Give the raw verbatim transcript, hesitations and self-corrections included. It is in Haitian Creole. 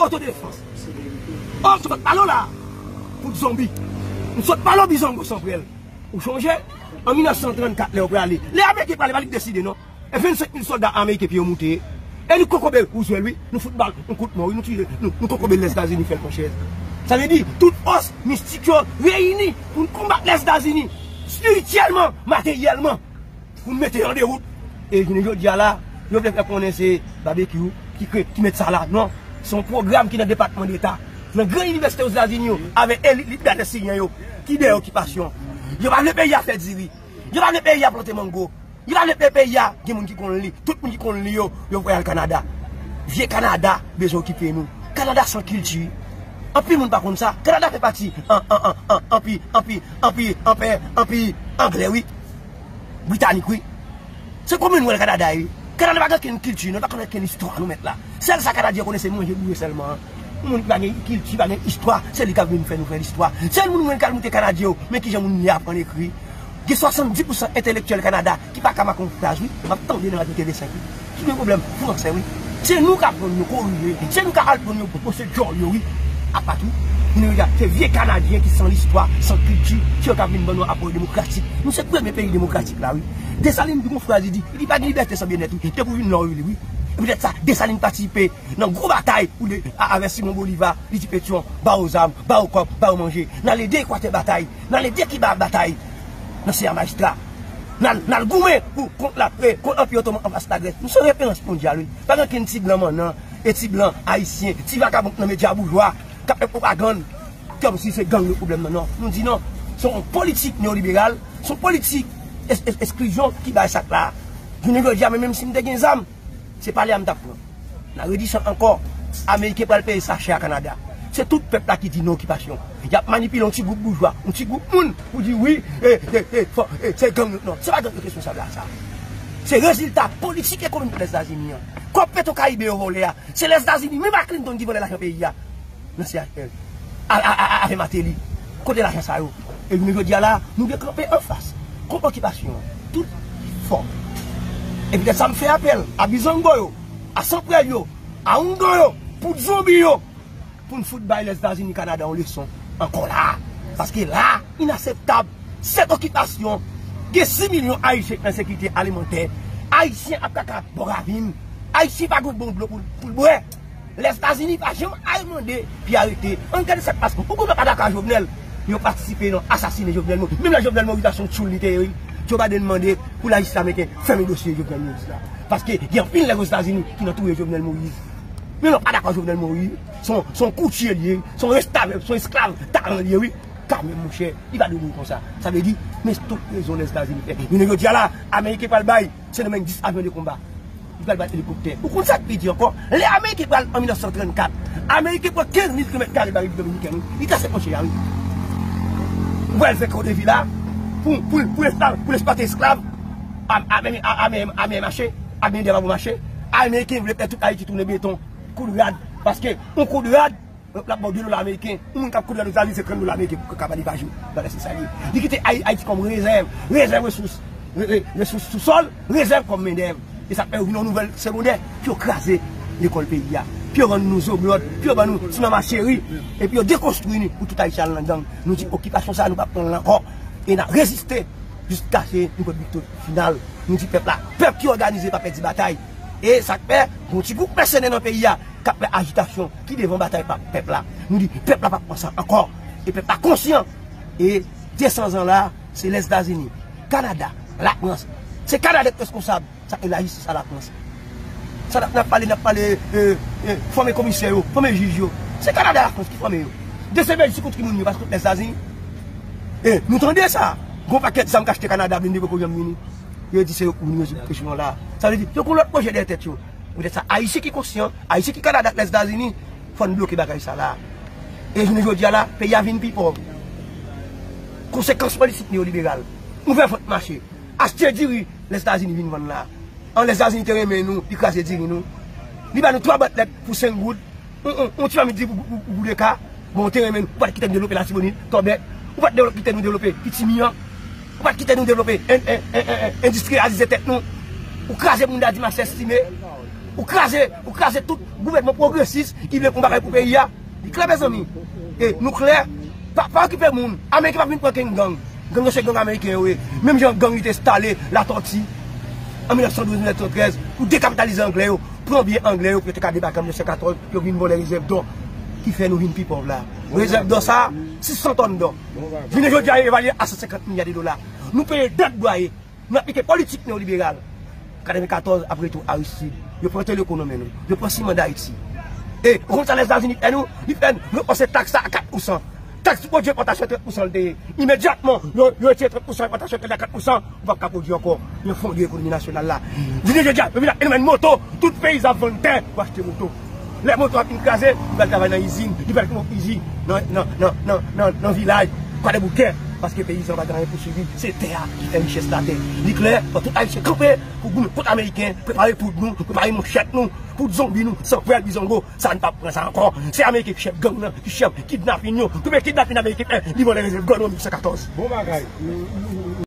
Otodefans. O, m sot pale w la. Kout zonbi. M sot pale w bizango san prèl. Ou chonje? An mil nèf san trannkat, lè yo prale. Lè Ameriken prale, pa li k deside, non. E vennsenk mil sòlda ameriken pye yo moute. E nou kokobe Roosevelt, wi. Nou fout ba l yon kout mò, wi. Nou tiye, nou, nou kokobe Lèzetazini fè l konchèz. Sa vle di, tout fòs mistik yo reyini pou n konbat Lèzetazini. Espirityèlman, materyèlman. Pou n mete yo an dewout. E jounen jodi a la, yo vle fè konnen se Babekyou ki kre-, ki met sa la. Non. Se yon pwogram ki nan Depatman Deta, nan gran inivèsite Ozetazini yo, avèk elit libertè siryen yo, ki dèyè okipasyon. Yo pa vle peyi a fè diri. Yo pa vle peyi a plante mango. Yo pa vle pe-, peyi a gen moun ki konn li. Tout moun ki konn li yo, yo voye al Kanada. Vye Kanada bezwen okipe nou. Kanada san kilti. Anpil moun pa konn sa. Kanada fè pati an, an, an, an, anpi, anpi, anpi, anpi, anpi anglè, wi. Britanik, wi. Se Commonwealth Kanada ye, wi. Kanada pa gen okenn kilti, non, pa gen okenn istwa, nou mèt la. Sèl sa Kanadyen konnen se manje boure sèlman. Yon moun ki pa gen kilti, pa gen istwa, se li k ap vin fè nou fè listwa. Se moun mwen k al moute Kanadyen yo, men kijan moun li aprann ekri. Gen swasanndis pousan entelektyèl Kanada ki pa ka make yon fraz, wi. M ap tande nan radyo T V senk, wi. Ki gen pwoblèm fransè, wi. Se nou k aprann yo korije. Se nou k al pran yo pwose djòl yo, wi. Apa tou, nou regarde, se vye Kanadyen ki san listwa, san kilti, se yo k ap vin ban nou apwòch demokratik. Nou se premye peyi demokratik la, wi. Desalin di yon fraz, li di, li pa gen libète san byennèt, wi. Te pou vin la, wi, wi. E poutèt sa, Desalin patisipe nan gwo batay pou de, a, avèk Simon Bolivar, li di Petyon, ba yo zam, ba yo kòb, ba yo manje. N al ede Ekwatè batay, n al ede Kiba batay nan Seyè Majistra. N al, n al goumen pou kont la, e, kont Anpi Otoman anfas Lagrès. Nou se referans mondyal, wi. Pa gen okenn ti blan mannan, e ti blan ayisyen, ti vakabon nan medya boujwa, k ap fè pwopagann kòmsi se gang yo pwoblèm nan, non. Nou di non. Se yon politik neyoliberal, se yon politik es-, es-, esklizyon ki bay sa k la. Jounen jodi a, men menm si m te gen zam, se pale a m t ap pran. N a redi sa ankò. Ameriken pral peye sa chè a Kanada. Se tout pèp la ki di non okipasyon. Y ap manipile yon ti gwoup boujwa, yon ti gwoup moun pou di wi, e, e, e, fò, e, se gang yo. Non, se pa gang yo k responsab la sa. Se rezilta politik ekonomik Lèzetazini an. Kòb Petro Caribe yo vòlè a, se Lèzetazini, menm ak Clinton ki vòlè lajan peyi a. Nan C H L. A, a, a, a, avè Martelly. Kote lajan sa yo? E jounen jodi a la, nou dwe kanpe anfas kont okipasyon an. Tout fò. E poutèt sa m fè apèl a bizango yo, a sanprèl yo, a oungan yo, pou zonbi yo, pou n fout bay Lèzetazini Kanada yon leson ankò la. Paske la, inaseptab, sèt okipasyon, gen sis milyon Ayisyen ki nan sekirite alimantè. Ayisyen ap kaka bò ravin. Ayisyen pa gen bon dlo pou, pou l bwè. Lèzetazini pa janm al mande pou arete. Ann gade sa k pase. Ou konn yo pa dakò ak Jovenel, yo patisipe nan asasinen Jovenel Moïse. Menm lè Jovenel Moïse la se yon tchoul li te ye, wi. Joe Biden mande pou lajistis ameriken fèmen dosye Jovenel Moïse la. Paske gen anpil nèg Ozetazini ki nan touye Jovenel Moïse. Men yo pa dakò ak Jovenel Moïse. Se yon, se yon koutye li ye, se yon restavèk, se yon esklav talan li ye, wi. Kanmenm, monchè, li pa dwe mouri konsa. Sa vle di, men tout rezon Lèzetazini fè. Jounen jodi a la, Ameriken pral bay Sendomeng dis avyon de konba. Li pral bay elikoptè. Ou konn sa k pi di ankò? Lè Ameriken pral an mil nèf san trannkat, Ameriken pran kenz mil kilomèt kare Repiblik Dominikèn, wi. Li trase fwontyè a, wi. Ou pral fè Kodevil la pou, pou, pou esklav, pou l eksplwate esklav. Ame, ame, ame, ame mache, ame dèyè pa pou mache. Ameriken vle fè tout Ayiti tounen beton. Kout rad. Paske yon kout rad, l ap ba w de dola ameriken. Yon moun k ap kout rad Ozetazini, se trant dola ameriken pou kaka pale pa jou. Bagay se sa li ye. Li kite Ay-, Ayiti kòm rezèv. Rezèv resous. Re-, re-, resous sou sòl. Rezèv kòm mendèv. E sa fè yo vin yon nouvèl segondè. Pou yo kraze lekòl peyi a. Pou yo rann nou zoblòd. Pou yo ban nou ti manman cheri. Epi yo dekonstwi nou pou tout Ayisyen al nan gang. Nou di okipasyon sa a, nou p ap pran l ankò. E n ap reziste jiskaske nou pran vikto final. Nou di pèp la, pèp ki òganize pa pèdi batay. E sa k fè, gon ti gwoup mèsenè nan peyi a k ap fè ajitasyon, ki devan batay pa pèp la. Nou di, pèp la p ap pran sa ankò. E pèp la konsyan. E de san zan la, se Lèzetazini, Kanada, Lafrans. Se Kanada k reskonsab. Sa e lajistis a Lafrans. Sa n ap, n ap pale, n ap pale, e, e, fòme komisè yo, fòme jij yo. Se Kanada, Lafrans ki fòme yo. D C P J sou kont ki moun yo, pa sou kont Lèzetazini. E, nou tande sa. Gon pakèt zam k achte Kanada, blende poko janm vini. Yo di se yo k moun yo sou kesyon la. Sa vle di, yo gon lòt pwojè dèyè tèt yo. Poutèt sa, Ayisyen ki konsyan, Ayisyen ki Kanada ak Lèzetazini, fò n bloke bagay sa la. E jounen jodi a la, peyi a vin pi pòv. Konsekans politik neyoliberal. Ouvè vant mache. Achte diri, Lèzetazini vin vann la. An Lèzetazini te renmen nou, li kraze diri nou. Li ba nou twa bwat lèt pou senk goud. On, on, on ti mamit di pou, pou, pou, pou de ka. Bon, ou te renmen nou, ou pa t kite nou devlope Latibonit, Tòbèk. Ou pa t devlo-, kite nou devlope Pitimi an. Ou pa t kite nou devlope en, en, en, en, en, endistriyalize tèt nou. Ou kraze bounda Dimas Estime. Ou kraze, ou kraze tout gouvènman pwogresis ki vle fè yon bagay pou peyi a. Li klè, mezanmi. E nou klè. Pa, pa okipe moun. Ameriken pa vin pran kenn gang. Gang yo se gang ameriken yo ye. Menm jan gang li te enstale Latòti an mil nèf san douz, mil nèf san trèz pou dekapitalize anglè yo, pran byen anglè yo pou yo te ka debake an mil nèf san katòz, pou yo vin vòlè rezèv dò ki fè nou vin pi pòv la. Rezèv dò sa, sis san tòn dò. Jounen jodi a, yo evalye a san senkant milya de dola. Nou peye dèt dwaye. Nou aplike politik neyoliberal. Katrevenkatòz, apre tou Aristide, yo pran tele ekonomi nou. Yo pran siman Dayiti. E, ou konn sa Lèzetazini fè nou? Li fè nou, nou panse taks la a kat pousan. Taks pou pwodui enpòtasyon trant pousan l te ye. Imedyatman, yo, yo retire trant pousan enpòtasyon trant a kat pousan, ou p ap ka pwodui ankò. Yo fonde ekonomi nasyonal la. Jounen jodi a, yo vin ap fè nou vann moto, tout peyizan ap vann tè pou achte moto. Lè moto a fin kraze, li pral travay nan izin, li pral konstwi nan, nan, nan, nan, nan, nan vilaj, Kwadèboukè, paske peyizan pa gen anyen pou swivi, se tè a ki fè richès latè. Li klè, fò tout Ayisyen kanpe pou goumen kont Ameriken, prepare poud nou, prepare manchèt nou, poud zonbi nou, san pwèl bizongo, sa n p ap pran sa ankò. Se Ameriken ki chèf gang nan, ki chèf kidnapin yo, premye kidnapin Ameriken fè, li vòlè rezèv gòl nou an mil nèf san katòz. Bon bagay.